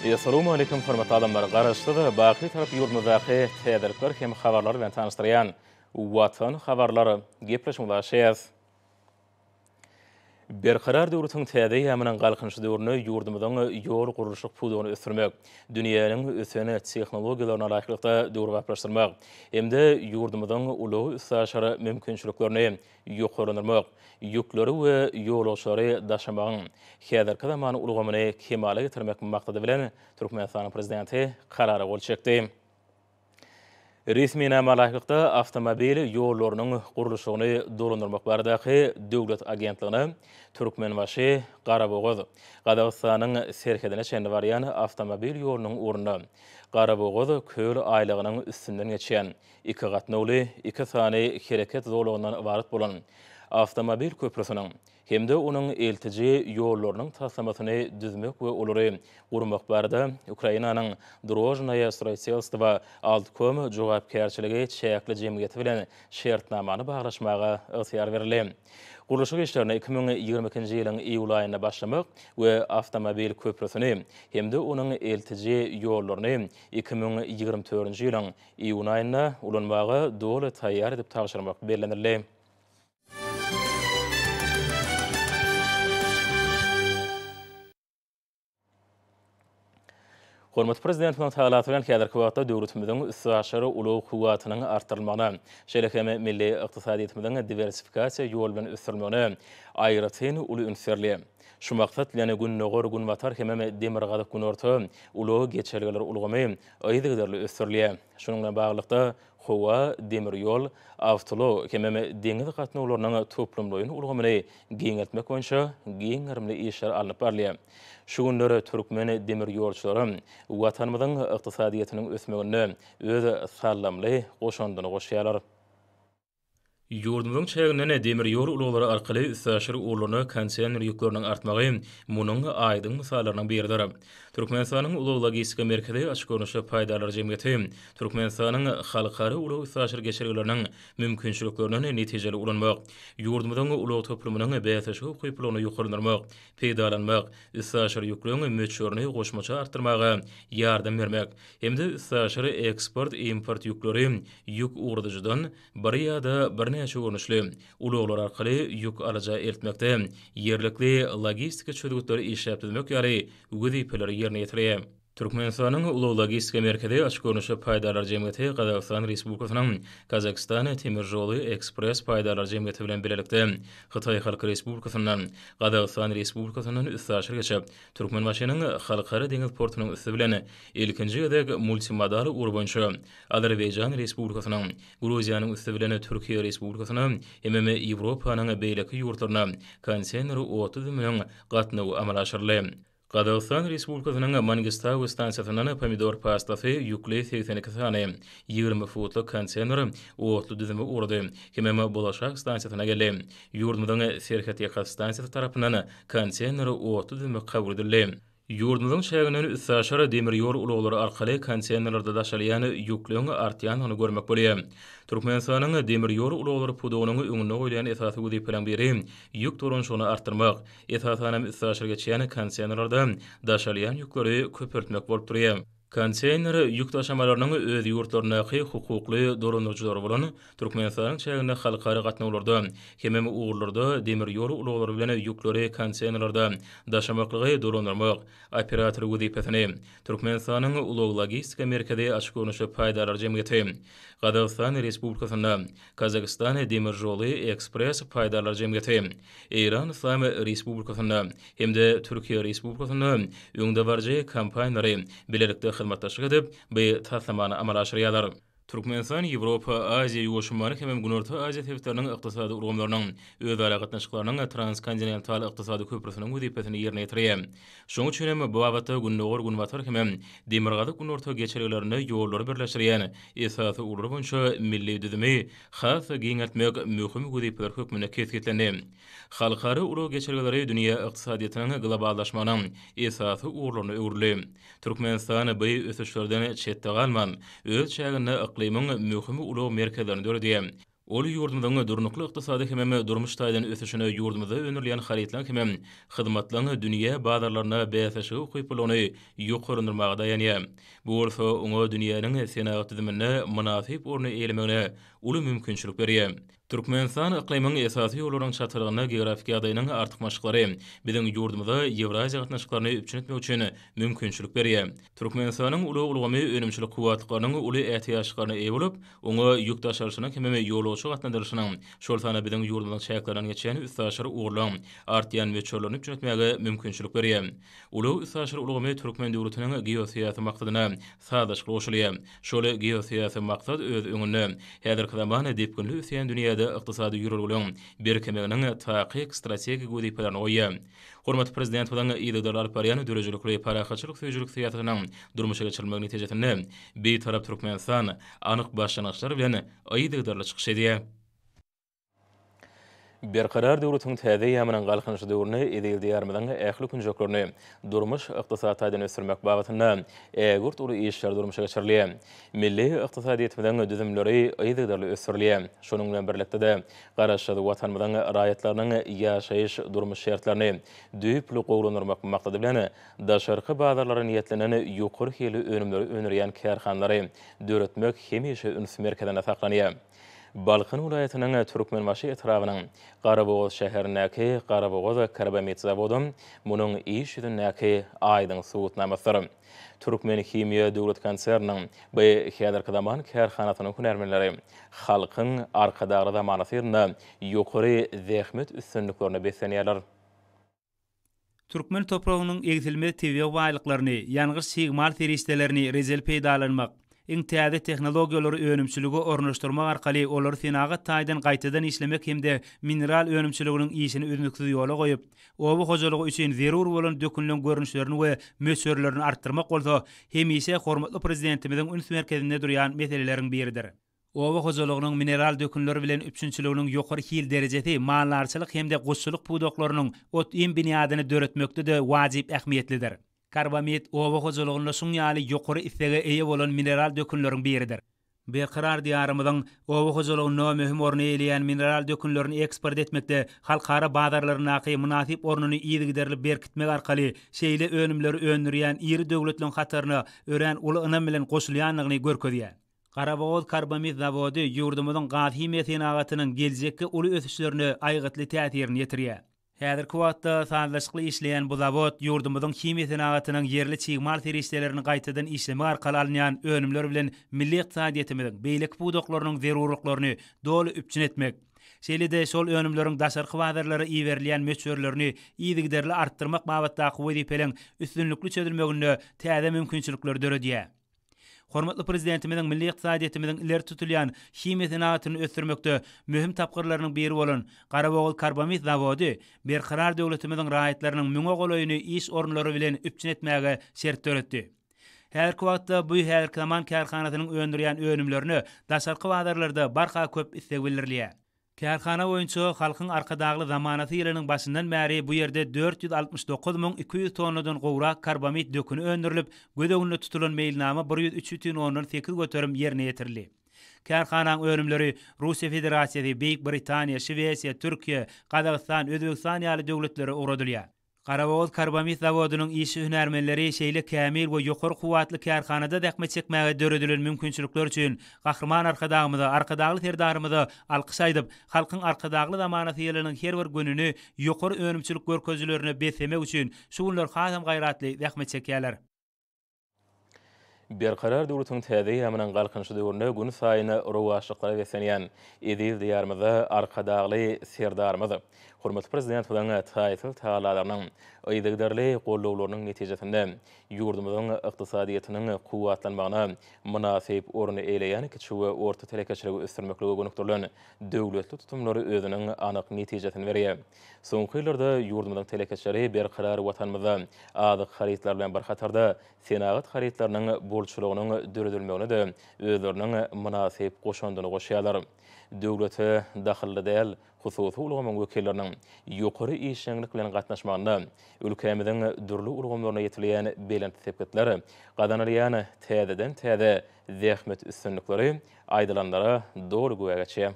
Essalawmaleýkim hormatly adamlar! Garaşsyz, baky Tarap ýurdumyzdaky täzelikler hem habarlar bilen tanyşdyrýan Watan habarlar gepleşigimize başlaýarys. Berkarar döwletiň täze eýýamynyň Galkynyşy döwründe ýurdumyzyň ýol gurluşyk pudagyny ösdürmek, dünýäniň ösen tehnologiýalaryna laýyklykda döwrebaplaşdyrmak hem-de ýurdumyzyň ulag-üstaşyr mümkinçiliklerini ýokarlandyrmak, ýükleri we ýolagçylary daşamagyň häzirki zaman ulgamyny kemala getirmek maksady bilen Türkmenistanyň Prezidenti Karara gol çekdi. Resminama laýyklykda, awtomobil ýollarynyň gurluşygyny dolandyrmak baradaky döwlet agentligine Türkmenbaşy, Garabogaz, Gazagystanyň serhedine çenli barýan awtomobil ýolunyň ugrunda Garabogaz köl aýlagynyň üstünden geçýän iki gatnawly iki sany hereket zolagyndan ybarat bolan awtomobil köprüsiniň hem-de onuň eltiji ýollarynyň taslamasyny düzmek we olary gurmak barada Ukrainanyň Drožnoýe stroýtelstwo Altkom jogapkärçiligi çäkli jemgyýeti bilen şertnamany baglaşmaga ygtyýar berildi. Gurluşyk işlerine 2022-nji ýylyň iýul aýynda başlamak we awtomobil köprüsini hem-de onuň eltiji ýollaryny 2024-nji ýylyň iýun aýynda ulanmaga doly taýýar edip tabşyrmak bellenildi. Hormatly Prezidentimiziň tagalasy bilen häzirki wagtda döwletimiziň üstaşyr ulag kuwwatynyň artdyrylmagyna, şeýle hem milli ykdysadyýetimiziň diwersifikasiýa ýoly bilen ösdürilmegine aýratyn uly üns berilýär. Şu maksat bilen, Gündogar-Günbatar hemem Demirgazyk-Günorta ulag geçelgeler ulgamy yzygiderli ösdürilýär. Şunuň bilen baglylykda, howa, demir ýol, awtoulag hemem deňiz gatnawlarynyň toplumlaýyn ulgamyny giňeltmek boýunça giň gerimli işler alnyp barylýar. Şu günler türkmen demir ýolçulary Watanymyzyň ykdysadyýetiniň ösmeginde öz saldamly goşandyny goşýarlar. Ýurdumyzyň çäginden demir ýol ulaglary arkaly üstaşyr ugurlaryna konteýner ýükleriniň artmagy munuň aýdyň mysallarynyň biridir. Türkmenistanyň Ulag-logistika merkezi açyk görnüşli paýdarlar jemgyýeti Türkmenistanyň halkara ulag-üstaşyr geçelgeleriniň mümkinçiliklerinden netijeli ulanmak, ýurdumyzyň ulag toplumynyň bäsleşige ukyplylygyny ýokarlandyrmak, peýdalanmak, üstaşyr ýükleriň möçberini goşmaça artdyrmaga ýardam bermek hem-de üstaşyr eksport-import ýükleri ýük ugradyjydan bir ýa-da birnäçe görnüşli ulaglar arkaly ýük alyja eltmekde ýerlikli logistika çözgütleri işläp düzmek ýaly wezipeleri ýerine ýetirýär. Türkmenistanyň Ulag-logistika merkezi açyk görnüşli paýdarlar jemgyýeti Gazagystan Respublikasynyň Kazakystan temir žoly ekspress paýdarlar jemgyýeti bilen bilelikde Hytaý Halk Respublikasyndan Gazagystan Respublikasyndan üstaşyr geçip, Türkmenbaşynyň Halkara deňiz portunyň üsti bilen ilkinji gezek multimodal ugur boýunça Azerbaýjan Respublikasynyň, Gruziýanyň üsti bilen Türkiýe Respublikasyna hemem Ýewropanyň beýleki ýurtlaryna konteýner otly düzüminiň gatnawy amala aşyryldy. Gazagystan Respublikasynyň Mangistau stansiýasyndan pomidor pastasy ýükli 82 sany 20 futlyk konteýner otly düzümi ugrady hemem Bolaşak stansiýasyna geldi. Ýurdumyzyň serhetýaka stansiýasy tarapyndan konteýner otly düzümi kabul edildi. Ýurdumyzyň çäginden üstaşyr demir ýol ulaglary arkaly konteýnerlerde daşalýan ýükleriň artýandygyny görmek bolýar. Türkmenistanyň demir ýol ulaglary pudagynyň öňünde goýlan esasy wezipeleriň biri ýük dolanyşygyny artdyrmak, esasan hem üstaşyr geçýän konteýnerlerde daşalýan ýükleri köpeltmek bolup durýar. Konteýner ýük daşamalarynyň öz ýurtlaryndaky hukukly dolandyryjylary bolan Türkmenistanyň çäginde halkara gatnawlarda hemem ugurlarda demir ýol ulaglary bilen ýükleri konteýnerlerde daşamaklygy dolandyrmak operatory wezipesini Türkmenistanyň Ulag-logistika merkezi açyk görnüşli paýdarlar jemgyýeti, Gazagystan Respublikasynda Kazakystan demir žoly ekspress paýdarlar jemgyýeti, Eýran Yslam Respublikasynda hem-de Türkiýe Respublikasynda öňdebaryjy kompaniýalary bilelikde hyzmatdaşlyk edip, bu taslamany amala aşyrýarlar. Türkmenistan Ýewropa, Aziýa, Ýuwaş ummany hemem Günorta Aziýa sebitleriniň ykdysady ulgamlarynyň özara gatnaşyklarynyň transkontinental ykdysady köprüsiniň wezipesini ýerine ýetirýär. Şonuň üçin hem bu babatda Gündogar-Günbatar hemem Demirgazyk-Günorta geçelgelerinde ýollary birleşdirýän esasy ugurlar boýunça milli düzümi has-da giňeltmek möhüm wezipeler hökmünde kesgitlendi. Halkara ulag geçelgeleri dünýä ykdysadyýetiniň globallaşmagynyň esasy ugurlaryna öwrüldi. Türkmenistan bu ösüşlerden çetde galman, öz çäginde yklymyň möhüm ulag merkezlerini döredýär. Ol ýurdumyzyň durnukly ykdysady hemem durmuş taýdan ösüşine ýurdumyzda öndürilýän harytlaryň hemem hyzmatlaryň dünýä bazarlarynda bäsleşige ukyplylygyny ýokarlandyrmaga daýanýar. Bu bolsa oňa dünýäniň senagat düzüminde mynasyp orny eýelemegine uly mümkinçilik berýär. Türkmenistan yklymyň esasy ýollarynyň çatrygynda geografik ýagdaýynyň artykmaçlyklary biziň ýurdumyza Ýewraziýa gatnaşyklaryny üpjün etmek üçin mümkinçilik berýär. Türkmenistanyň ulag ulgamy önümçilik kuwwatlyklarynyň uly ätiýaçlyklaryna eýe bolup, oňa ýük daşalyşynyň hemem ýolagçy gatnadylyşynyň, şol sanda biziň ýurdumyzyň çäklerinden geçýän üstaşyr ugurlaryň artýan möçberlerini üpjün etmäge mümkinçilik berýär. Ulag-üstaşyr ulgamy türkmen döwletiniň geosyýasy maksadyna sazlaşykly goşulýar. Şol geosyýasy maksat öz öňünde häzirki zaman depginli ösýän dünýäde ykdysady ýörelgeleriň berkemeginiň takyk strategik wezipelerini goýýar. Hormatly Prezidentimiziň yzygiderli alyp barýan döredijilikli, parahatçylyk söýüjilik syýasatynyň durmuşa geçirilmegi netijesinde Bitarap Türkmenistan anyk başlangyçlar bilen yzygiderli çykyş edýär. Berkarar döwletiň täze eýýamynyň Galkynyşy döwründe eziz Diýarymyzyň ähli künjeklerini durmuş-ykdysady taýdan ösdürmek babatynda ägirt uly işler durmuşa geçirilýär. Milli ykdysadyýetimiziň düzümleri yzygiderli ösdürilýär. Şonuň bilen birlikde-de, Garaşsyz Watanymyzyň raýatlarynyň ýaşaýyş-durmuş şertlerini düýpli gowulandyrmak maksady bilen, daşarky bazarlara niýetlenen ýokary hilli önümleri öndürýän kärhanalary döretmek hemişe üns merkezinde saklanýar. Balkan welaýatynyň Türkmenbaşy etrabynyň Garabogaz şäherindäki Garabogaz karbamid zawody munuň iş ýüzündäki aýdyň subutnamasydyr. Türkmenhimiýa döwlet konserniniň bu häzirki zaman kärhanasynyň hünärmenleri Halkyň Arkadagly zamanasy ýylynda ýokary zähmet üstünliklerine beslenýärler. Türkmen topragynyň egsilmez tebigy baýlyklaryny, ýangyç-çig mal serişdelerini rejeli peýdalanmak, iň täze tehnologiýalary önümçilige ornaşdyrmak arkaly olary senagat taýdan gaýtadan işlemek hem-de mineral önümçiliginiň işini üznüksiz ýola goýup, oba hojalygy üçin zerur bolan dökünleň görnüşlerini we möçberlerini artdyrmak bolsa hemişe hormatly Prezidentimiziň üns merkezinde durýan meseleleriň biridir. Oba hojalygynyň mineral dökünler bilen üpjünçiliginiň ýokary hil derejesi maldarçylyk hem-de guşçulyk pudaklarynyň ot-iým binýadyny döretmekde-de wajyp ähmiýetlidir. Karbamid oba hojalygynda şuň ýaly ýokary islege eýe bolan mineral dökünleriň biridir. Berkarar Diýarymyzyň oba hojalygynda möhüm orny eýeleýän mineral dökünlerini eksport etmekde halkara bazarlaryndaky mynasyp ornuny yzygiderli berkitmek arkaly şeýle önümleri öndürýän iri döwletleriň hataryna örän uly ynam bilen goşulýandygyny görkezýär. Garabogaz karbamid zawody ýurdumyzyň gazhimiýa senagatynyň geljekki uly ösüşlerine aýgytly täsirini ýetirýär. Häzirki wagtda sazlaşykly işleýän bu zawod ýurdumyzyň himiýa senagatynyň ýerli çig mal serişdelerini gaýtadan işlemek arkaly alynýan önümler bilen milli ykdysadyýetimiziň beýleki pudaklarynyň zerurlyklaryny doly üpjün etmek, şeýle-de şol önümleriň daşarky bazarlara iberilýän möçberlerini yzygiderli artdyrmak babatdaky wezipeleň üstünlikli çözülmeginde täze mümkinçilikleri döredýär. Hormatly Prezidentimiziň milli ykdysadyýetimiziň ileri tutulýan himiýa senagatyny ösdürmekde möhüm tapgyrlarynyň biri bolan Garabogazkarbamid zawody Berkarar döwletimiziň raýatlarynyň müňe golaýyny iş orunlary bilen üpjün etmäge şert döretdi. Häzirki wagtda bu häzirki zaman kärhanasynyň öndürýän önümlerine daşarky bazarlarda barha köp isleg bildirilýär. Kärhana boýunça Halkyň Arkadagly zamanasy ýylynyň başyndan bäri bu ýerde 469 200 tonnadan gowrak karbamid döküni öndürilip, göz öňünde tutulan meýilnama 103,8% ýerine ýetirildi. Kärhanaň önümleri Russiýa Federasiýasy, Beýik Britaniýa, Şwesiýa, Türkiýe, Gazagystan, Özbegistan ýaly döwletlere ugradylýar. Garabogaz karbamid zawodynyň işçi-hünärmenleri şeýle kämil we ýokary kuwwatly kärhanada zähmet çekmäge döredilen mümkinçilikler üçin Gahryman Arkadagymyza, Arkadagly Serdarymyza alkyş aýdyp, Halkyň Arkadagly zamanasy ýylynyň her bir gününi ýokary önümçilik görkezijilerine beslemek üçin şu günler hasam gaýratly zähmet çekýärler. Berkarar döwletiň täze eýýamynyň Galkynyşy döwründe günsaýyn rowaçlyklara beslenýän eziz Diýarymyzda Arkadagly Serdarymyz, hormatly Prezidentimiziň taýsyz tagallalarynyň, yzygiderli goldawlarynyň netijesinde ýurdumyzyň ykdysadyýetiniň kuwwatlanmagyna mynasyp orun eýeleýän kiçi we orta telekeçiligi ösdürmeklige gönükdirilen döwletli tutumlar özüniň anyk netijesini berýär. Soňky ýyllarda ýurdumyzyň telekeçileri berkarar Watanymyzda azyk harytlary bilen bir hatarda, senagat harytlarynyň bolçulygynyň döredilmegine-de özleriniň mynasyp goşandyny goşýarlar. Döwlete dahylly däl hususy ulgamyň wekilleriniň ýokary işjeňlik bilen gatnaşmagynda ülkämiziň dürli ulgamlarynda ýetilýän belent sepgitler, gazanylýan täzeden-täze zähmet üstünlikleri aýdylanlara doly güwä geçýär.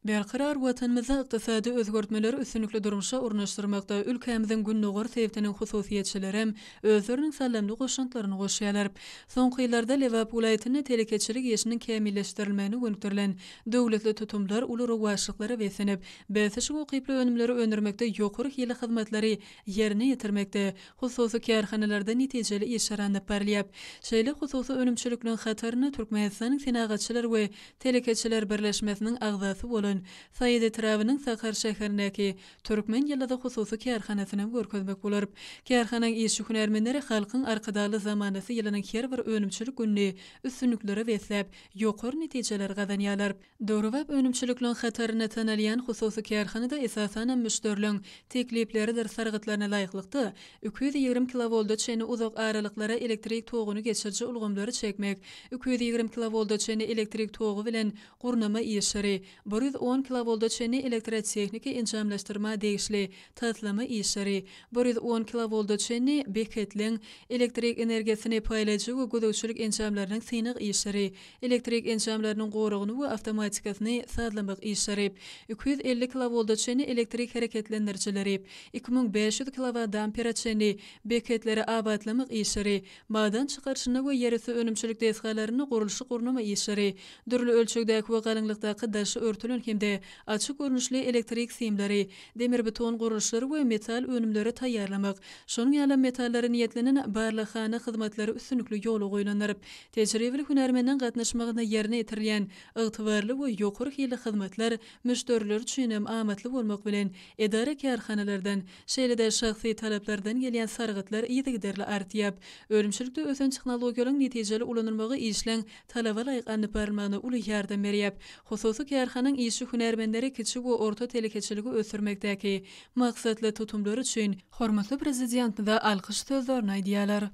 Berkarar Watanymyzda ykdysady özgertmeleri üstünlikli durmuşa ornaşdyrmakda ülkämiziň gündogar sebitiniň hususyýetçilerem özleriniň saldamly goşantlaryny goşýarlar. Soňky ýyllarda Lebap welaýatynda telekeçilik işiniň kämilleşdirilmegine gönükdirilen döwletli tutumlar uly rowaçlyklara beslenip, bäsleşige ukyply önümleri öndürmekde ýokary hilli hyzmatlary ýerine ýetirmekde hususy kärhanalarda netijeli işler alnyp barylýar. Şeýle hususy önümçilikleriň hatarynda Türkmenistanyň Senagatçylar we Telekeçiler birleşmesiniň agzasy bolan Saýat etrabynyň Sakar şäherindäki Türkmen ýyldyzy hususy kärhanasynam görkezmek bolar. Kärhanaň işçi-hünärmenleri Halkyň Arkadagly zamanasy ýylynyň her bir önümçilik gününi üstünliklere besläp, ýokary netijeleri gazanýarlar. Döwrebap önümçilikliň hatarynda tanalýan hususy kärhanada esasanam müşderiliň teklipleridir sargytlaryna laýyklykda, 220 kilowolta çenli uzak aralyklara elektrik toguny geçiriji ulgamlary çekmek, 220 kilowolta çenli elektrik togy bilen gurnama işleri, 110 kilowolta çenli elektrotehniki enjamlaşdyrma degişli taslama işleri, 110 kilowolta çenli beketleň elektrik energiýasyny paýlaýjy we gözegçilik enjamlarynyň synag işleri, elektrik enjamlarynyň goragyny we awtomatikasyny sazlamak işleri, 250 kilowolta çenli elektrik hereketlendirijileri, 2500 kilowatampere çenli beketleri abatlamak işleri, magdan çykaryşynda we ýerüsti önümçilik desgalarynda gurluşyk-gurnama işleri, dürli ölçegdäki we galyňlykdaky daşy örtülen hem-de açyk görnüşli elektrik simleri, demir-beton gurluşlary we metal önümleri taýýarlamak, şonuň ýalam metallara niýetlenen barlaghana hyzmatlary üstünlikli ýola goýlandyr. Tejribeli hünärmeniň gatnaşmagynda ýerine ýetirilýän ygtybarly we ýokary hilli hyzmatlar müşderiler üçinem amatly bolmak bilen, edara-kärhanalardan, şeýle-de şahsy talaplardan gelýän sargytlar yzygiderli artýar. Önümçilikde ösen tehnologiýalaryň netijeli ulanylmagy işleň talaba laýyk alnyp barylmagyna uly ýardam berýär. Hususy kärhanaň işçi-hünärmenleri kiçi we orta telekeçiligi ösdürmekdäki maksatly tutumlary üçin hormatly Prezidentimize alkyş sözlerini aýdýarlar.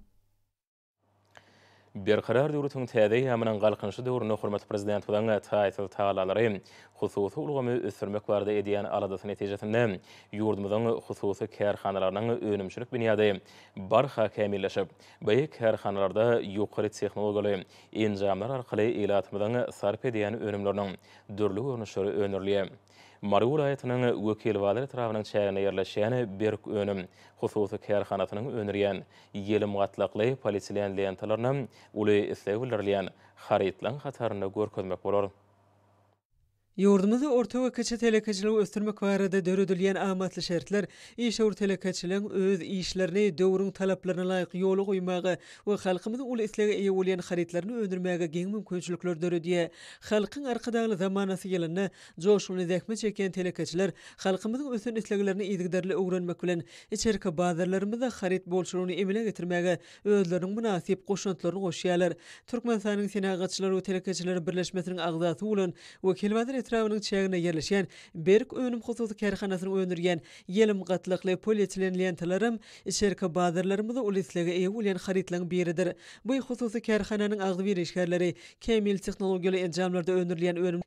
Berkarar döwletiň täze eýýamynyň Galkynyşy döwründe hormatly Prezidentimiziň taýsyz tagallalary, hususy ulgamy ösdürmek barada edýän aladasy netijesinde ýurdumyzyň hususy kärhanalarynyň önümçilik binýady barha kämilleşip, bu kärhanalarda ýokary tehnologiýaly enjamlar arkaly ilatymyzyň sarp edýän önümleriniň dürli görnüşleri öndürilýär. Mary welaýatynyň Wekilbazar etrabynyň çäginde ýerleşýän Berk önüm hususy kärhanasynyň öndürýän ýelim gatlakly polietilen lentalaryna uly isleg bildirilýän harytlaryň hatarynda görkezmek bolar. Ýurdumyzda orta we kiçi telekeçiligi ösdürmek barada döredilýän amatly şertler işewür telekeçileriň öz işlerini döwrüň talaplaryna laýyk ýola goýmaga we halkymyzyň uly islege eýe bolýan harytlaryny öndürmäge giň mümkinçilikleri döredýär. Halkyň Arkadagly zamanasy ýylynda joşgunly zähmet çekýän telekeçiler halkymyzyň ösen isleglerini yzygiderli öwrenmek bilen, içerki bazarlarymyzda haryt bolçulygyny emele getirmäge özleriniň mynasyp goşantlaryny goşýarlar. Türkmenistanyň Senagatçylar we telekeçiler birleşmesiniň agzasy bolan Wekilbazar etrabynyň çäginde ýerleşýän Berk önüm hususy kärhanasynyň öndürýän ýelim gatlakly polietilen lentalaram içerki bazarlarymyzda uly islege eýe bolýan harytlaryň biridir. Bu hususy kärhananyň agzybir işgärleri kämil tehnologiýaly enjamlarda öndürilýän önümleri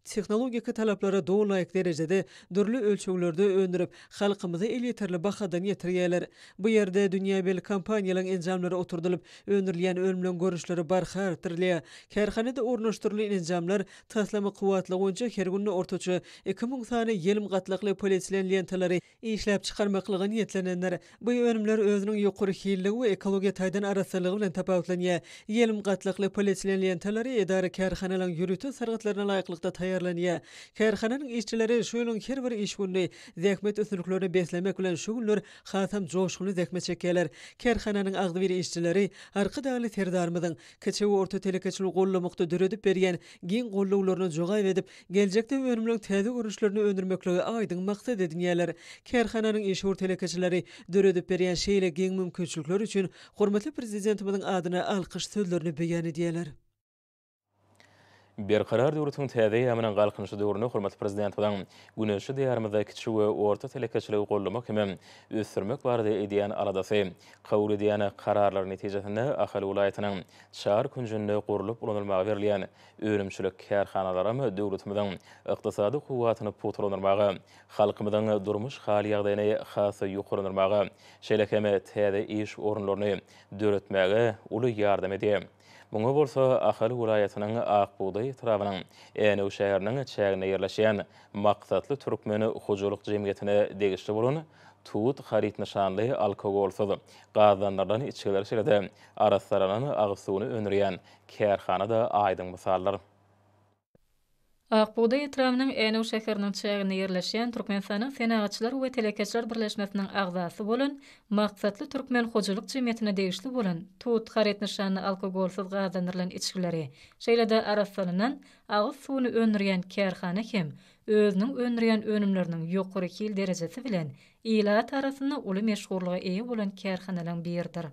tehnologik talaplara doly laýyk derejede dürli ölçeglerde öndürip, halkymyza elýeterli bahadan ýetirýärler. Bu ýerde dünýä belli kompaniýalaryň enjamlary oturdylyp, öndürilýän önümleriň görnüşleri barha artdyrylýar. Kärhanada ornaşdyrylan enjamlar taslama kuwwatlygy boýunça her günde ortaça 2000 sany ýelim gatlakly polietilen lentalary işläp çykarmaklyga niýetlenendir. Bu önümler özüniň ýokary hilligi we ekologiýa taýdan arassalygy bilen tapawutlanýar. Ýelim gatlakly polietilen lentalary edara-kärhanalaryň ýörite sargytlaryna laýyklykda taýýarlanýar. Kärhananyň işçileri şu ýylyň her bir iş gününi zähmet üstünliklerine beslemek bilen şu günler hasam joşgunly zähmet çekýärler. Kärhananyň agzybir işçileri Arkadagly Serdarymyzyň kiçi we orta telekeçiligi goldamakda döredip berýän giň gollawlaryna jogap edip, geljekde önümleriň täze görnüşlerini öndürmekligi aýdyň maksat edinýärler. Kärhananyň işewür telekeçileri döredip berýän şeýle giň mümkinçilikler üçin hormatly Prezidentimiziň adyna alkyş sözlerini beýan edýärler. Berkarar döwletiň täze eýýamynyň Galkynyşy döwründe hormatly Prezidentimiziň güneşli Diýarymyzda kiçi we orta telekeçiligi goldamak hem ösdürmek barada edýän aladasy, kabul edýän kararlary netijesinde Ahal welaýatynyň çar künjünde gurlup ulanylmaga berilýän önümçilik kärhanalaram döwletimiziň ykdysady kuwwatyny pugtalandyrmaga, halkymyzyň durmuş hal-ýagdaýyny has-da ýokarlandyrmaga, şeýle hem täze iş orunlaryny döretmäge uly ýardam edýär. Muňa bolsa Ahal welaýatynyň Ak bugdaý etrabynyň Änew şäheriniň çäginde ýerleşýän Maksatly Türkmen hojalyk jemgyýetine degişli bolan Tut haryt nyşanly alkogolsyz, gazlandyrylan içgiler şeýle-de arassalanan agyz suwuny öndürýän kärhana-da aýdyň mysaldyr. Ak bugdaý etrabynyň Änew şäheriniň çäginde ýerleşýän Türkmenistanyň Senagatçylar we telekeçiler birleşmesiniň agzasy bolan Maksatly Türkmen hojalyk jemgyýetine degişli bolan Tut haryt nyşanly alkogolsyz gazlandyrylan içgileri, şeýle-de arassalanan agyz suwuny öndürýän kärhana hem özüniň öndürýän önümleriniň ýokary hil derejesi bilen ilat arasynda uly meşhurlyga eýe bolan kärhanalaryň biridir.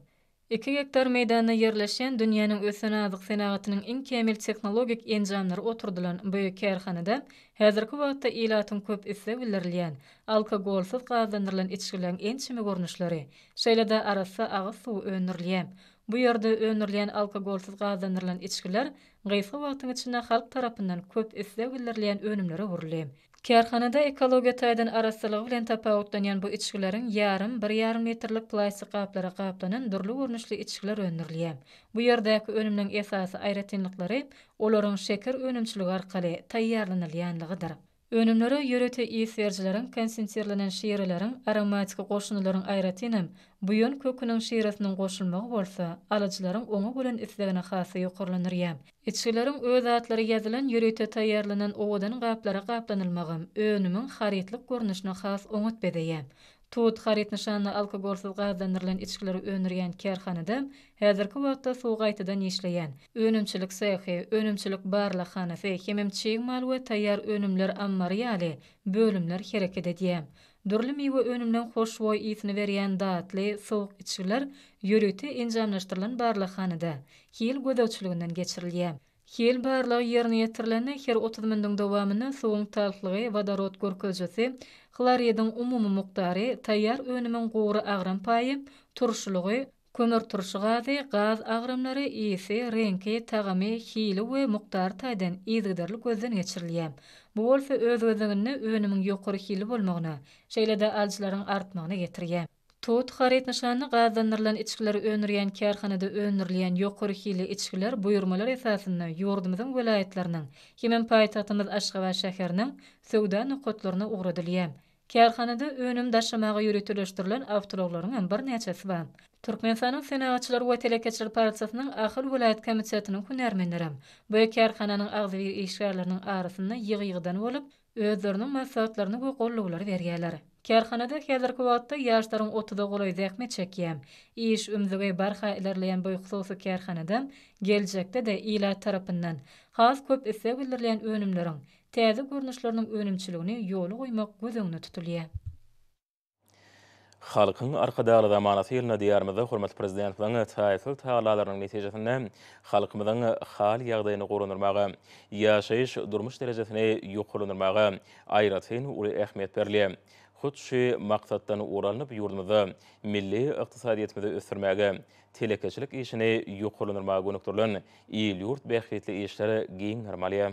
Iki gektar meýdanda ýerleşýän dünýäniň ösen azyk senagatynyň iň kämil tehnologik enjamlary oturdylan bu kärhanada häzirki wagtda ilatyň köp isleg bildirilýän alkogolsyz gazlandyrylan içgileriň ençeme görnüşleri, şeýle-de arassa agyz suwy öndürilýär. Bu ýerde öndürilýän alkogolsyz gazlandyrylan içgiler gysga wagtyň içinde halk tarapyndan köp isleg bildirilýän önümlere öwrüldi. Kärhanada ekologiýa taýdan arassalygy bilen tapawutlanýan bu içgileriň ýarym, bir ýarym litrlik plastik gaplara gaplanan dürli görnüşli içgiler öndürilýär. Bu ýerdäki önümleň esasy aýratynlyklary olaryň şeker önümçiligi arkaly taýýarlanylýanlygydyr. Önümlere ýörite ys berijileriň, konsentirlenen şireleriň, aromatiki goşundylaryň aýratynam, buýan köküniň şiresiniň goşulmagy bolsa, alyjylaryň oňa bolan islegini has-da ýokarlandyrýar. Içgileriň öz atlary ýazylan ýörite taýýarlanan owadan gaplara gaplanylmagam önümiň harytlyk görnüşini has oňat bezeýär. Tut haryt nyşanly alkogolsyz gazlandyrylan içgileri öndürýän kärhanada häzirki wagtda suw gaýtadan işleýän, önümçilik sehi, önümçilik barlaghanasy hemem çig mal we taýýar önümler ammary ýaly bölümler hereket edýär. Dürli miwe önümleň hoşboý ysyny berýän datly, sowuk içgiler ýörite enjamlaşdyrylan barlaghanada hil gözegçiliginden geçirilýär. Hil barlagy ýerine ýetirilende her 30 mindiň dowamynda suwuň talhlygy, wodorod görkezijisi, hloridiň umumy mukdary, taýýar önümiň gury agram paýy, turşulygy, kömürturşy gazy, gaz agramlary, ysy, reňki, tagamy, hili we mukdary taýdan yzygiderli gözden geçirilýär. Bu bolsa öz gezeginde önümiň ýokary hilli bolmagyna, şeýle-de alyjylaryň artmagyna getirýär. Tut haryt nyşanly gazlandyrylan içgileri öndürýän kärhanada öndürilýän ýokary hilli içgiler buýurmalar esasynda ýurdumyzyň welaýatlarynyň hemem paýtagtymyz Aşgabat şäheriniň söwda nokatlaryna ugradylýar. Kärhanada önüm daşamaga ýöriteleşdirilen awtoulaglaryň hem birnäçesi bar. Türkmenistanyň Senagatçylar we telekeçiler partiýasynyň Ahal welaýat komitetiniň hünärmenlerem bu kärhananyň agzybir işgärleriniň arasynda ýygy-ýygydan bolup, özleriniň maslahatlaryny we gollawlary berýärler. Kärhanada häzirki wagtda ýaşlaryň otuza golaýy zähmet çekýär. Iş ümzügi barha ilerleýän bu hususy kärhanada geljekde-de ilat tarapyndan has köp isleg bildirilýän önümleriň täze görnüşleriniň önümçiligini ýola goýmak göz öňünde tutulýar. Halkyň Arkadagly zamanasy ýylynda Diýarymyzda hormatly Prezidentimiziň taýsyz tagallalarynyň netijesinde halkymyzyň hal-ýagdaýyny gowulandyrmaga, ýaşaýyş-durmuş derejesini ýokarlandyrmaga aýratyn uly ähmiýet berilýär. Hut şu maksatdan ugur alnyp, ýurdumyzda milli ykdysadyýetimizi ösdürmäge, telekeçilik işini ýokarlandyrmaga gönükdirilen il-ýurt bähbitli işler giň gerim alýar.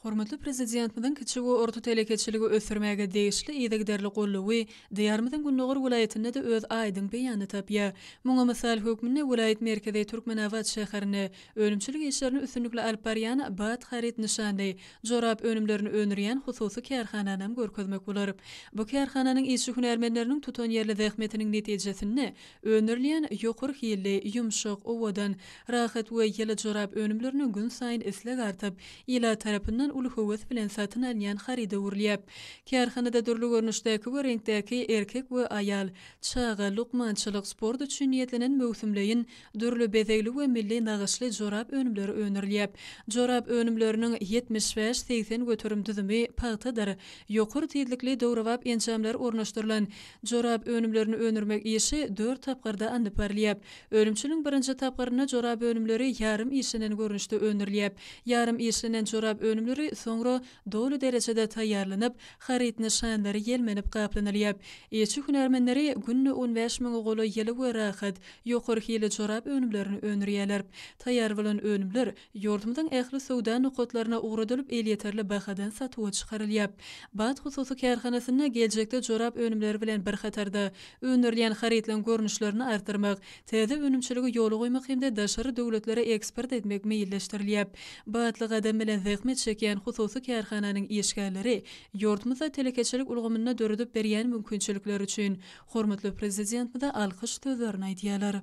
Hormatly Prezidentimiziň kiçi we orta telekeçiligi ösdürmäge degişli yzygiderli goldawy Diýarymyzyň gündogar welaýatynda-da öz aýdyň beýanyny tapýar. Muňa mysal hökmünde welaýat merkezi Türkmenabat şäherinde önümçilik işlerini üstünlikli alyp barýan Bat haryt nyşanly jorap önümlerini öndürýän hususy kärhananam görkezmek bolar. Bu kärhananyň işçi-hünärmenleriniň tutanýerli zähmetiniň netijesinde Öndürilýän ýokary hilli, ýumşak, owadan, rahat we ýyly jorap önümlerine günsaýyn isleg artyp, ilat tarapyndan uly höwes bilen satyn alynýan haryda öwrülýär. Kärhanada dürli görnüşdäki we reňkdäki erkek we aýal, çaga, lukmançylyk, sport üçin niýetlenen möwsümleýin, dürli bezegli we milli nagyşly jorap önümleri öndürilýär. Jorap önümleriniň 75, 80% düzümi pagtadyr. Ýokary tizlikli döwrebap enjamlar ornaşdyrylan Jorap önümlerini öndürmek işi dört tapgyrda alnyp barylýar. Önümçiligiň birinji tapgyrynda jorap önümleri ýarym işlenen görnüşde öndürilýär. Ýarym işlenen jorap önümleri. önümleri soňra doly derejede taýýarlanyp, haryt nyşanlary ýelmenip gaplanylýar. Işçi hünärmenleri günde on bäş müňe golaý ýyly we rahat, ýokary hilli jorap önümlerini öndürýärler. Taýýar bolan önümler ýurdumyzyň ähli söwda nokatlaryna ugradylyp elýeterli bahadan satuwa çykarylýar. Bat hususy kärhanasynda geljekde jorap önümleri bilen bir hatarda, öndürilýän harytlaryň görnüşlerini artdyrmak, täze önümçiligi ýola goýmak hem-de daşary döwletlere eksport etmek meýilleşdirilýär. Batly gadam bilen zähmet çekýän hususy kärhananyň işgärleri ýurdumyzda telekeçilik ulgamynda döredip berýän mümkinçilikleri üçin hormatly Prezidentimize alkyş sözlerini aýdýarlar.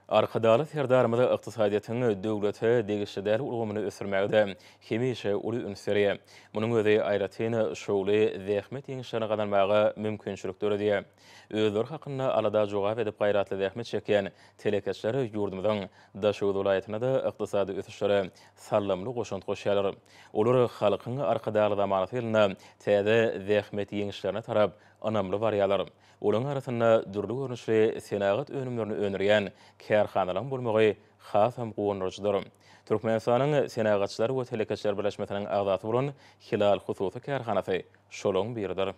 Arkadagly Serdarymyz ykdysadyýetiň döwlete degişli däl ulgamyny ösdürmäge-de hemişe uly üns berýär. Munuň özi aýratyn şowly zähmet ýeňişlerini gazanmaga mümkinçilik döredýär. Özleri hakynda alada jogap edip gaýratly zähmet çekýän telekeçiler ýurdumyzyň Daşoguz welaýatynda-da ykdysady ösüşlere saldamly goşant goşýarlar. Olar Halkyň Arkadagly zamanasy ýylynda täze zähmet ýeňişlerine tarap ynamly barýarlar. Olaryň arasynda dürli görnüşli senagat önümlerini öndürýän kärhanalaryň bolmagy hasam guwandyryjydyr. Türkmenistanyň Senagatçylar we telekeçiler birleşmesiniň agzasy bolan Hilal hususy kärhanasy şolaryň biridir.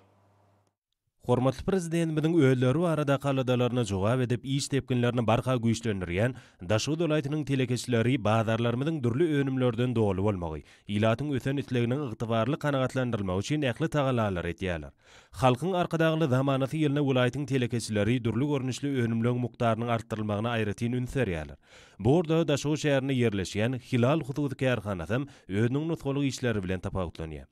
Hormatly Prezidentimiziň özleri baradaky aladalaryna jogap edip, iş depginlerini barha güýçlendirýän Daşoguz welaýatynyň telekeçileri bazarlarymyzyň dürli önümlerden doly bolmagy, ilatyň ösen isleginiň ygtybarly kanagatlandyrylmagy üçin ähli tagallalary edýärler. Halkyň Arkadagly zamanasy ýylynda welaýatyň telekeçileri dürli görnüşli önümleň mukdarynyň artdyrylmagyna aýratyn üns berýärler. Bu ugurda Daşoguz şäherinde ýerleşýän Hilal hususy kärhanasam özüniň nusgalyk işleri bilen tapawutlanýar.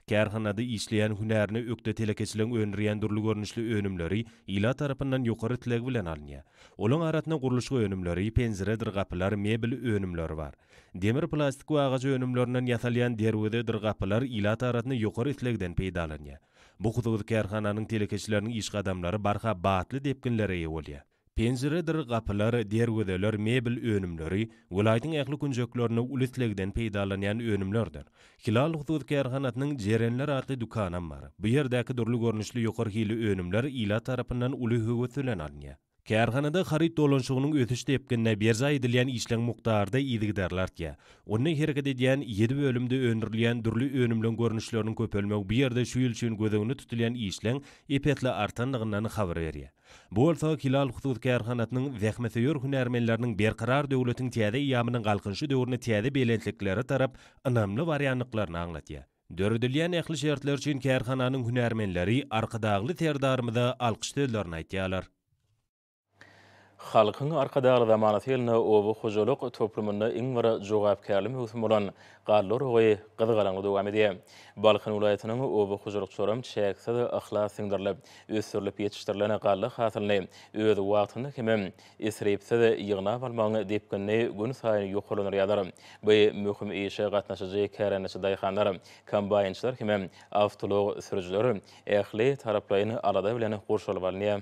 Kärhanada işleýän hünärine ökde telekeçileriň öndürýän dürli görnüşli önümleri ilat tarapyndan ýokary isleg bilen alynýar. Olaň arasynda gurluşyk önümleri, penjiredir gapylar, mebel önümleri bar. Demir, plastik we agaç önümlerinden ýasalýan derwezedir gapylar ilat arasynda ýokary islegden peýdalanýar. Bu hususy kärhananyň telekeçileriniň iş gadamlary barha batly depginlere eýe bolýar. Penjiredir gapylar, derwezeler, mebel önümleri welaýatyň ähli künjeklerinde uly islegden peýdalanýan önümlerdir. Hilal hususy kärhanasynyň Jerenler atly dükanam bar. Bu ýerdäki dürli görnüşli ýokary hilli önümler ilat tarapyndan uly höwes bilen alynýar. Kärhanada haryt dolanyşygynyň ösüş depginine berjaý edilýän işleň mukdary-da yzygiderli artýar. Onda hereket edýän ýedi bölümde öndürilýän dürli önümleň görnüşleriniň köpelmegi bu ýerde şu ýyl üçin göz öňünde tutulýan işleň ep-esli artandygyndan habar berýär. Bu bolsa Hilal hususy kärhanasynyň zähmetsöýer hünärmenleriniň Berkarar döwletiň täze eýýamynyň Galkynyşy döwründe täze belentliklere tarap ynamly barýandyklaryny aňladýar. Döredilýän ähli şertler üçin kärhananyň hünärmenleri Arkadagly Serdarymyza alkyş sözlerini aýtýarlar. Halkyň Arkadagly zamanasy ýylynda oba hojalyk toplumynda iň bir jogapkärli möwsüm bolan galla oragy gyzgalaňly dowam edýär. Balkan welaýatynyň oba hojalykçylaram çäksiz yhlas siňdirilip, ösdürilip ýetişdirilen galla hasylyny öz wagtynda hemem isripsiz ýygnap almagyň depginini günsaýyn ýokarlandyrýarlar. Bu möhüm işe gatnaşyjy kärendeçi daýhanlar, kombaýnçylar hemem awtoulag sürüjiler ähli taraplaýyn alada bilen gurşalyp alynýar.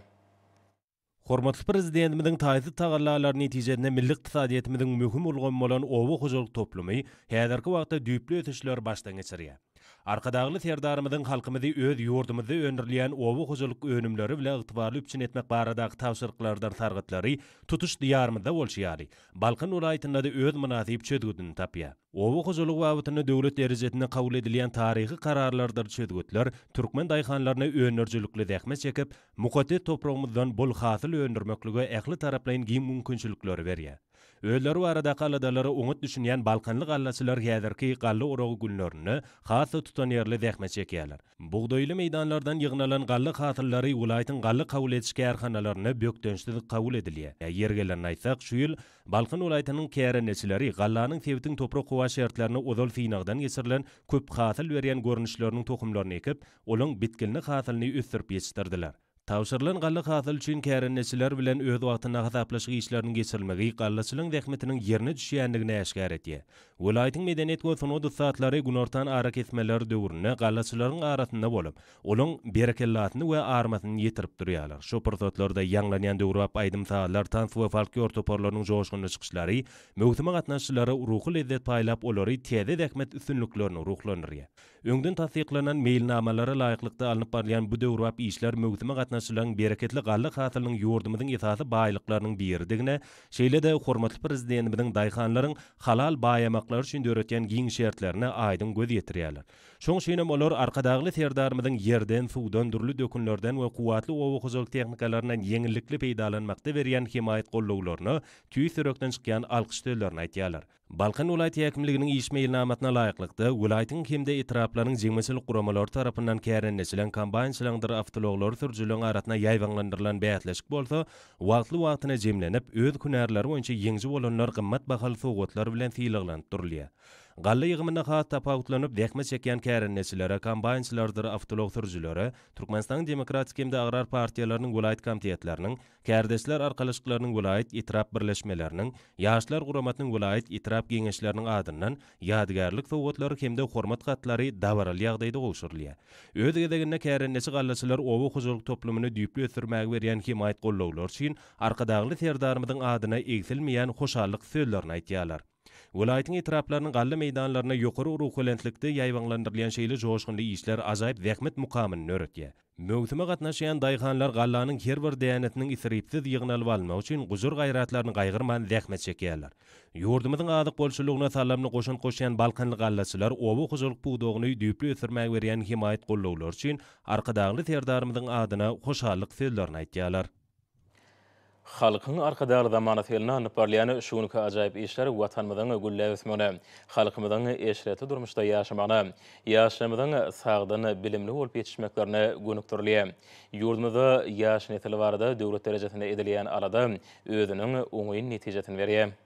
Hormatly Prezidentimiziň taýsyz tagallalary netijesinde milli ykdysadyýetimiziň möhüm ulgamy bolan oba hojalyk toplumy häzirki wagtda düýpli ösüşleri başdan geçirýär. Arkadagly Serdarymyzyň halkymyzy öz ýurdumyzda öndürilýän oba hojalyk önümleri bilen ygtybarly üpjün etmek baradaky tabşyryklarydyr sargytlary tutuş Diýarymyzda bolşy ýaly, Balkan welaýatynda-da öz mynasyp çözgüdini tapýar. Oba hojalygy babatynda döwlet derejesinde kabul edilýän taryhy kararlardyr çözgütler türkmen daýhanlaryna öndürijilikli zähmet çekip, mukaddes topragymyzdan bol hasyl öndürmeklige ähli taraplaýyn giň mümkinçilikleri berýär. Özleri baradaky aladalara oňat düşünýän balkanly gallaçylar häzirki galla oragy günlerinde has-da tutanýerli zähmet çekýärler. Bugdaýly meýdanlardan ýygnalan galla hasyllary welaýatyň galla kabul ediş kärhanalarynda bökdençsiz kabul edilýär. Ýeri gelende aýtsak, şu ýyl Balkan welaýatynyň kärendeçileri gallanyň sebitiň toprak-howa şertlerinde ozal synagdan geçirilen köp hasyl berýän görnüşleriniň tohumlaryny ekip, olaň bitginli hasylyny ösdürip ýetişdirdiler. Tabşyrylan galla hasyly üçin kärendeçiler bilen öz wagtynda hasaplaşyk işleriniň geçirilmegi gallaçylaryň zähmetiniň ýerine düşýändigini äşgär edýär. Welaýatyň medeniýet we sungat ussatlary günortan arakesmeleri döwründe gallaçylaryň arasynda bolup, olaň berekellasyny we armasyny ýetirip durýarlar. Şo pursatlarda ýaňlanýan döwrebap aýdym-sazlar, tans we folklor toparlarynyň joşgunly çykyşlary möwsüme gatnaşyjylara ruhy lezzet paýlap, olary täze zähmet üstünliklerine ruhlandyrýar. Öňden tassyklanan meýilnamalara laýyklykda alnyp barylýan bu döwrebap işler möwsüme gatnaşyjylaryň bereketli galla hasylynyň ýurdumyzyň esasy baýlyklarynyň biridigine, şeýle-de hormatly Prezidentimiziň daýhanlaryň halal baýamaklary üçin döretýän giň şertlerine aýdyň göz ýetirýärler. Şoň üçinem olar Arkadagly Serdarymyzyň ýerden, suwdan, dürli dökünlerden we kuwwatly oba hojalyk tehnikalaryndan ýeňillikli peýdalanmakda berýän hemaýat-gollawlaryna tüýs ýürekden çykýan alkyş sözlerini aýtýarlar. Balkan welaýat häkimliginiň iş meýilnamasyna laýyklykda, welaýatyň hem-de etraplaryň jemgyýetçilik guramalary tarapyndan kärendeçileň, kombaýnçylaryňdyr awtoulaglary sürüjileriň arasynda ýaýbaňlandyrylan bäsleşik bolsa, wagtly-wagtyna jemlenip, öz hünärleri boýunça ýeňiji bolanlar gymmat bahaly sowgatlar bilen sylaglanyp durulýar. Galla ýygymynda has tapawutlanyp zähmet çekýän kärendeçilere, kombaýnçylardyr awtoulag sürüjilere Türkmenistanyň Demokratik hem-de Agrar partiýalarynyň welaýat komitetleriniň, Kärdeşler arkalaşyklarynyň welaýat, etrap birleşmeleriniň, Ýaşlar guramasynyň welaýat, etrap geňeşleriniň adyndan ýadygärlik sowgatlary hem-de hormat hatlary dabaraly ýagdaýda gowşurylýar. Öz gezeginde kärendeçi gallaçylar oba hojalyk toplumyny düýpli ösdürmäge berýän hemaýat-gollawlary üçin Arkadagly Serdarymyzyň adyna egsilmeýän hoşallyk sözlerini aýtýarlar. Welaýatyň etraplarynyň galla meýdanlarynda ýokary ruhubelentlikde ýaýbaňlandyrylýan şeýle joşgunly işler ajaýyp zähmet mukamyny döretýär. Möwsüme gatnaşýan daýhanlar gallanyň her bir dänesiniň isripsiz ýygnalyp alynmagy üçin gujur-gaýratlaryny gaýgyrman zähmet çekýärler. Ýurdumyzyň azyk bolçulygyna salamly goşant goşýan balkanly gallaçylar oba hojalyk pudagyny düýpli ösdürmäge berýän hemaýat-gollawlary üçin Arkadagly Serdarymyzyň adyna hoşallyk sözlerini aýtýarlar. Halkyň Arkadagly zamanasy ýylynda alnyp barylýan şu günki ajaýyp işler Watanymyzyň gülläp ösmegine, halkymyzyň eşretli durmuşda ýaşamagyna, ýaşlarymyzyň sagdyn, bilimli bolup ýetişmeklerine gönükdirilýär. Ýurdumyzda ýaş nesil barada döwlet derejesinde edilýän alada özüniň oňyn netijesini berýär.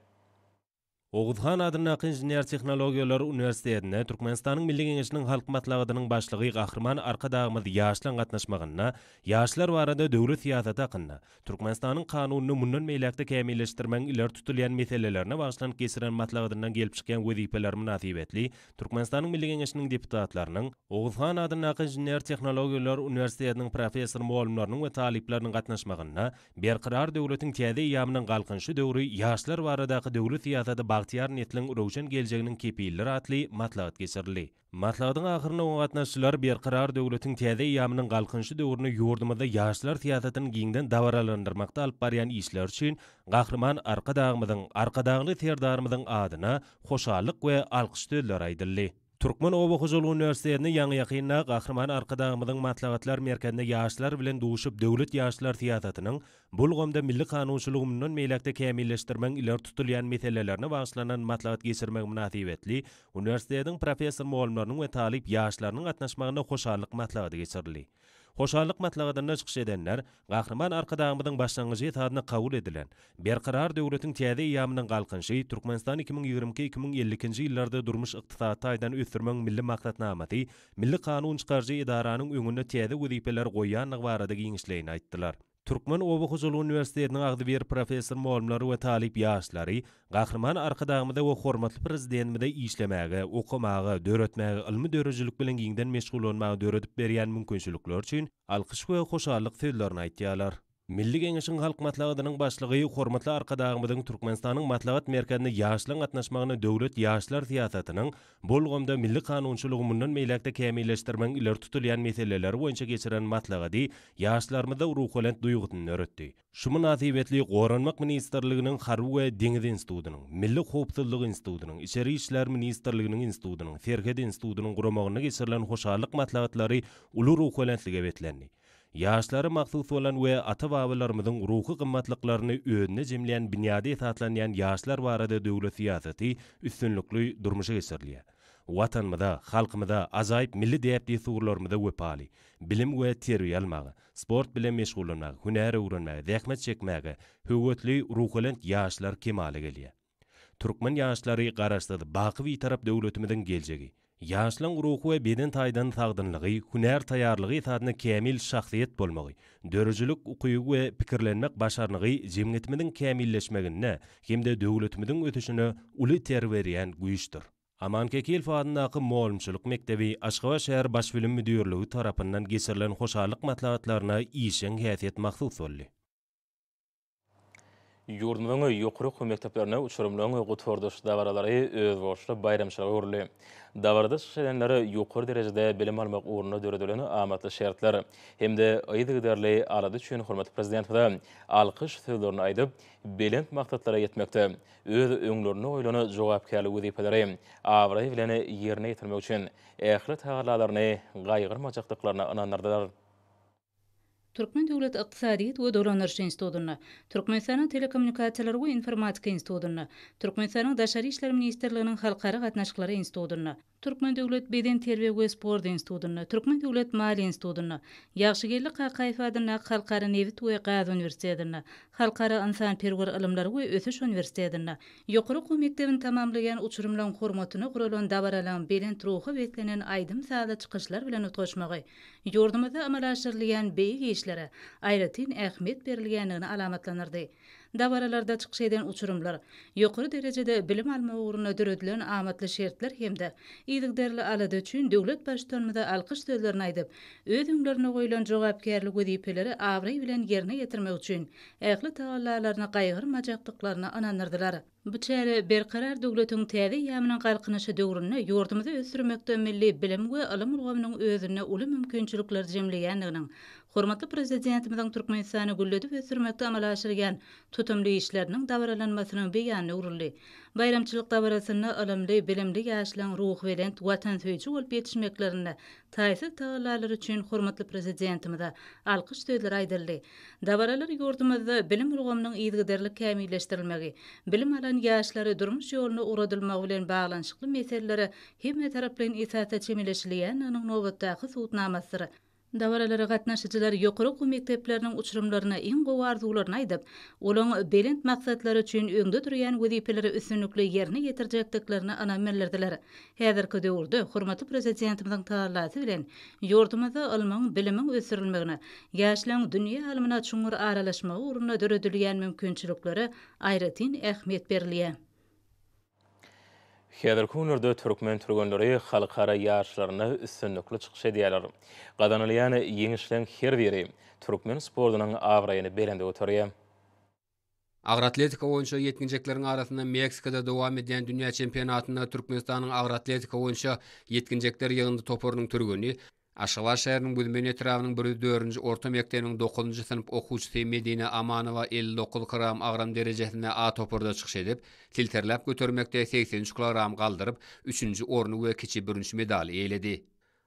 Oguz han adyndaky Inžener-tehnologiýalar uniwersitetinde Türkmenistanyň Milli Geňeşiniň Halk Maslahatynyň Başlygy Gahryman Arkadagymyz ýaşlaryň gatnaşmagynda Ýaşlar barada döwlet syýasaty hakynda Türkmenistanyň Kanunyny mundan beýläk-de kämilleşdirmegiň ileri tutulýan meselelerine bagyşlanyp geçiren maslahatyndan gelip çykýan wezipeler mynasybetli Türkmenistanyň Milli Geňeşiniň deputatlarynyň, Oguz han adyndaky Inžener-tehnologiýalar uniwersitetiniň professor-mugallymlarynyň we talyplarynyň gatnaşmagynda Berkarar döwletiň täze eýýamynyň Galkynyşy döwri ýaşlar baradaky döwlet syýasaty bagtyýar nesliň röwşen geljeginiň kepilidir atly maslahat geçirildi. Maslahatyň ahyrynda oňa gatnaşyjylar Berkarar döwletiň täze eýýamynyň Galkynyşy döwründe ýurdumyzda ýaşlar syýasatyny giňden dabaralandyrmakda alyp barýan işleri üçin Gahryman Arkadagymyzyň, Arkadagly Serdarymyzyň adyna hoşallyk we alkyş sözleri aýdyldy. Türkmen oba hojalyk uniwersitetinde ýaňy-ýakynda Gahryman Arkadagymyzyň Maslahatlar merkezinde ýaşlar bilen duşup döwlet ýaşlar syýasatynyň bu ulgamda milli kanunçylygy mundan beýläk-de kämilleşdirmegiň ileri tutulýan meselelerine bagyşlanan maslahat geçirmegi mynasybetli uniwersitetiň professor-mugallymlarynyň we talyp ýaşlarynyň gatnaşmagynda hoşallyk maslahaty geçirildi. Hoşallyk maslahatynda çykyş edenler Gahryman Arkadagymyzyň başlangyjy esasynda kabul edilen Berkarar döwletiň täze eýýamynyň Galkynyşy, Türkmenistan 2022, 2052-nji ýyllarda durmuş-ykdysady taýdan ösdürmegiň Milli maksatnamasy milli kanun çykaryjy edaranyň öňünde täze wezipeleri goýýandygy barada giňişleýin aýtdylar. Türkmen oba hojalyk uniwersitetiniň agzybir professor-mugallymlary we talyp ýaşlary Gahryman Arkadagymyza we hormatly Prezidentimize işlemäge, okamaga, döretmäge, ylmy döredijilik bilen giňden meşgullanmaga döredip berýän mümkinçilikleri üçin alkyş we hoşallyk sözlerini aýtýarlar. Milli Geňeşiň Halk Maslahatynyň Başlygy hormatly Arkadagymyzyň Türkmenistanyň Maslahat merkezinde ýaşlaryň gatnaşmagynda döwlet ýaşlar syýasatynyň bu ulgamda milli kanunçylygy mundan beýläk-de kämilleşdirmegiň ileri tutulýan meseleleri boýunça geçiren maslahaty ýaşlarymyzda ruhubelent duýgusyny döretdi. Şu mynasybetli Goranmak ministrliginiň Harby we deňiz institutynyň, Milli howpsuzlyk institutynyň, Içeri işler ministrliginiň institutynyň, Serhet institutynyň guramagynda geçirilen hoşallyk maslahatlary uly ruhubelentlige beslendi. Ýaşlara mahsus bolan we ata-babalarymyzyň ruhy gymmatlyklaryny özünde jemleýän binýada esaslanýan ýaşlar barada döwlet syýasaty üstünlikli durmuşa geçirilýär. Watanymyza, halkymyza, ajaýyp milli däp-dessurlarymyza wepaly, bilim we terbiýe almaga, sport bilen meşgullanmaga, hünär öwrenmäge, zähmet çekmäge höwesli, ruhubelent ýaşlar kemala gelýär. Türkmen ýaşlary Garaşsyz, baky Bitarap döwletimiziň geljegi. Ýaşlaň ruhy we beden taýdan sagdynlygy, hünär taýýarlygy esasynda kämil şahsyýet bolmagy, döredijilik ukyby we pikirlenmek başarnygy jemgyýetimiziň kämilleşmeginde hem-de döwletimiziň ösüşine uly itergi berýän güýçdür. Aman Kekilow adyndaky mugallymçylyk mekdebi Aşgabat şäher Baş bilim müdirligi tarapyndan geçirilen hoşallyk maslahatlaryna işjeň häsiýet mahsus boldy. Ýurdumyzyň ýokary okuw mekdeplerinde uçurymlaryň gutardyş dabaralary özboluşly baýramçylyga öwrüldi. Dabarada çykyş edenler ýokary derejede bilim almak ugrunda döredilen amatly şertler hem-de yzygiderli alada üçin hormatly Prezidentimize alkyş sözlerini aýdyp, belent maksatlara ýetmekde öz öňlerinde goýlan jogapkärli wezipeleri abraý bilen ýerine ýetirmek üçin ähli tagallalaryny gaýgyrmajakdyklaryna ynandyrdylar. Türkmen döwlet ykdysadyýet we dolandyryş institutynda, Türkmenistanyň Telekommunikasiýalar we informatika institutynda, Türkmenistanyň Daşary işler ministrliginiň Halkara gatnaşyklary institutynda, Türkmen döwlet bedenterbiýe we sport institutynda, Türkmen döwlet maliýe institutynda, Ýagşygeldi Kakaýew adyndaky Halkara nebit we gaz uniwersitetinde, Halkara ynsanperwer ylymlary we ösüş uniwersitetinde, Ýokary okuw mekdebini tamamlaýan uçurymlaryň hormatyna guralan dabaralaryň belent ruha beslenen aýdym-sazly çykyşlar bilen utgaşmagy ýurdumyzda amala aşyrylýan beýik işlere aýratyn ähmiýet berilýändigini alamatlandyrdy. Dabaralarda çykyş eden uçurymlar ýokary derejede bilim almak ugrunda döredilen amatly şertler hem-de yzygiderli alada üçin döwlet Baştutanymyza alkyş sözlerini aýdyp, öz öňlerinde goýlan jogapkärli wezipeleri abraý bilen ýerine ýetirmek üçin ähli tagallalaryny gaýgyrmajakdyklaryna ynandyrdylar. Bu çäre Berkarar döwletiň täze eýýamynyň Galkynyşy döwründe ýurdumyzy ösdürmekde milli bilim we ylym ulgamynyň özünde uly mümkinçilikleri jemleýändiginiň, hormatly Prezidentimiziň Türkmenistany gülledip ösdürmekde amala aşyrýan tutumly işleriniň dabaralanmasynyň beýanyna öwrüldi. Baýramçylyk dabarasynda ylymly, bilimli ýaşlaryň ruhubelent, watansöýüji bolup ýetişmeklerinde taýsyz tagallalary üçin hormatly Prezidentimize alkyş sözleri aýdyldy. Dabaralar ýurdumyzda bilim ulgamynyň yzygiderli kämilleşdirilmegi, bilim alan ýaşlary durmuş ýoluna ugradylmagy bilen baglanyşykly meselelere hemmetaraplaýyn esasda çemeleşilýändiginiň nobatdaky subutnamasydyr. Dabaralara gatnaşyjylar ýokary okuw mekdepleriniň uçurymlaryna iň gowy arzuwlaryny aýdyp, olaň belent maksatlary üçin öňde durýan wezipeleri üstünlikli ýerine ýetirjekdiklerine ynam bildirdiler. Häzirki döwürde hormatly Prezidentimiziň tagallasy bilen ýurdumyzda ylmyň, bilimiň ösdürilmegine, ýaşlaryň dünýä ylmyna çuňňur aralaşmagy ugrunda döredilýän mümkinçiliklere aýratyn ähmiýet berilýär. Häzirki günlerde türkmen türgenleri halkara ýaryşlarynda üstünlikli çykyş edýärler. Gazanylýan ýeňişleň her biri türkmen sportunyň abraýyny belende göterýär. Agyr atletika boýunça ýetginjekleriň arasynda Meksikada dowam edýän dünýä çempionatynda Türkmenistanyň agyr atletika boýunça ýetginjekler ýygyndy toparynyň türgeni, Aşgabat şäheriniň Büzmeýin etrabynyň 104-nji orta mekdebiniň dokuzynjy synp okuwçysy Medine Amanowa 59 kg agram derejesinde A toparda çykyş edip, silterläp götermekde 83 kilogram galdyryp, üçünji orny we kiçi bürünç medaly eýeledi.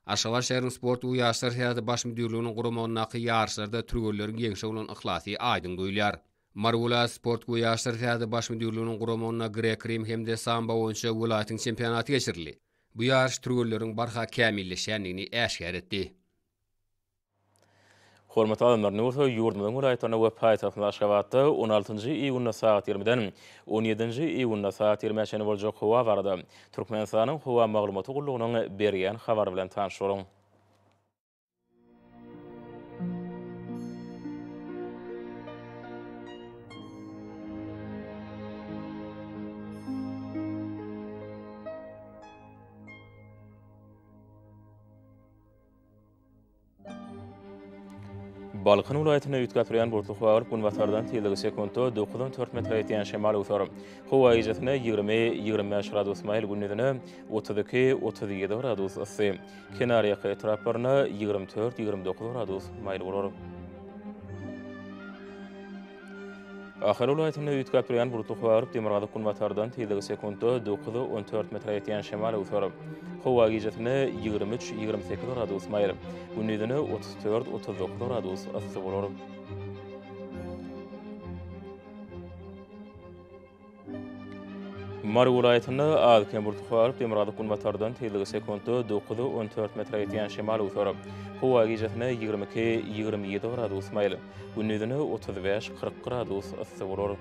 Aşgabat şäheriniň Sport we ýaşlar syýasaty baş müdirliginiň guramagyndaky ýaryşlarda türgenleriň ýeňşe bolan yhlasy aýdyň duýulýar. Mary welaýat Sport we ýaşlar syýasaty baş müdirliginiň guramagynda grek-rim hem-de sambo boýunça welaýatyň çempionaty geçirildi. Bu ýaryş türgenleriň barha kämilleşýändigini äşgär etdi. Hormatly adamlar, indi bolsa ýurdumyzyň welaýatlarynda we paýtagtymyz Aşgabatda on altynjy iýunda sagat ýigrimiden on ýedinji iýunda sagat ýigrimä çenli boljak howa barada Türkmenistanyň Howa maglumaty gullugynyň berýän habary bilen tanyş boluň. Balkan welaýatynda üýtgäp durýan bulutly howa bolup, günbatardan tizligi sekuntda 9-14 metre ýetýän şemal öwser. Howa gijesine 20-25 gradus maýyl, gündizine 32-37 gradus yssy. Kenarýaka etraplarynda 24-29 gradus maýyl bolar. Ahal welaýatynda üýtgäp durýan bulutly howa bolup, demirgazyk-günbatardan tizligi sekuntda 9-14 metre ýetýän şemal öwser. Howa gijesine 23-28 gradus maýyl, gündizine 34-39 gradus yssy bolar. Mary welaýatynda az-kem bulutly howa bolup, demirgazyk-günbatardan tizligi sekuntda 9-14 metre ýetýän şemal öwser. Howa gijesine 22-27 gradus maýyl, gündizine 35-40 gradus yssy bolar.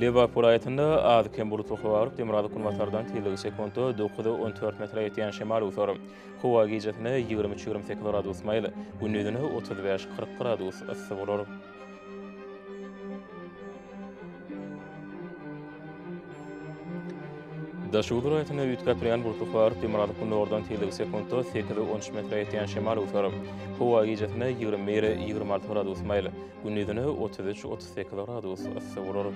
Lebap welaýatynda az-kem bulutly howa bolup, demirgazyk-günbatardan tizligi sekuntda 9-14 metre ýetýän şemal öwser. Howa gijesine 23-28 gradus maýyl, gündizine 35-40 gradus yssy bolar. Daşoguz welaýatynda üýtgäp durýan bulutly howa, demirgazyk-gündogardan tizligi sekuntda sekiz-on üç metre ýetýän şemal öwser. Howa gijesine 21, 26 gradus maýyl, gündizine 33, 38 gradus yssy bolar.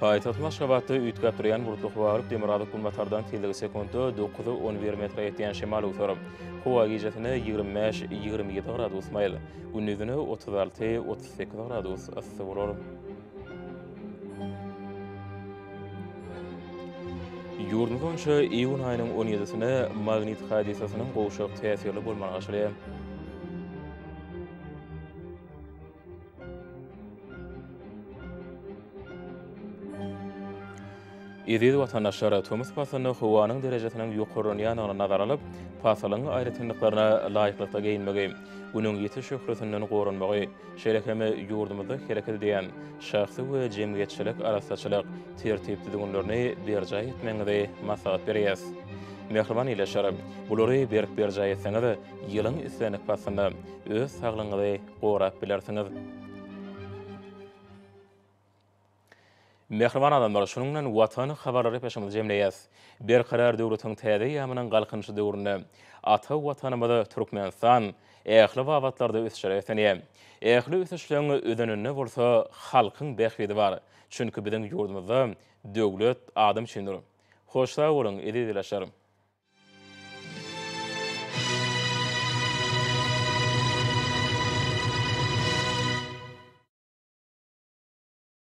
Paýtagtymyz Aşgabatda üýtgäp durýan bulutly howa bolup, demirgazyk-günbatardan tizligi sekuntda 9-11 metre ýetýän şemal öwser. Howa gijesine 25, 27 gradus maýyl, gündizine 36, 38 gradus yssy bolar. Ýurdumyz boýunça iýun aýynyň 17-sine magnit hadysasynyň gowşak täsirli bolmagy garaşylýar. Eziz watandaşlar, tomus paslynda howanyň derejesiniň ýokarlanýandygyny nazara alyp, pasylyň aýratynlyklaryna laýyklykda geýinmegi, Günüň ýiti şöhlesinden goranmagy, şeýle hem ýurdumyzda hereket edýän şahsy we jemgyýetçilik arassaçylyk tertip-düzgünlerini berjaý etmegiňizi maslahat berýäris. Mähriban ildeşler, bulary berk berjaý etseňiz, ýylyň islendik paslynda öz saglygyňyzy gorap bilersiňiz. Mähriban adamlar, şunuň bilen Watan habarlary gepleşigimizi jemleýäs. Berkarar döwletiň täze eýýamynyň Galkynyşy döwründe ata Watanymyz Türkmenistan ähli babatlarda ösüşlere beslenýär. Ähli ösüşleň özeninde bolsa halkyň bähbidi bar. Çünki biziň ýurdumyzda döwlet adam üçindir. Hoş sag boluň, eziz ildeşler!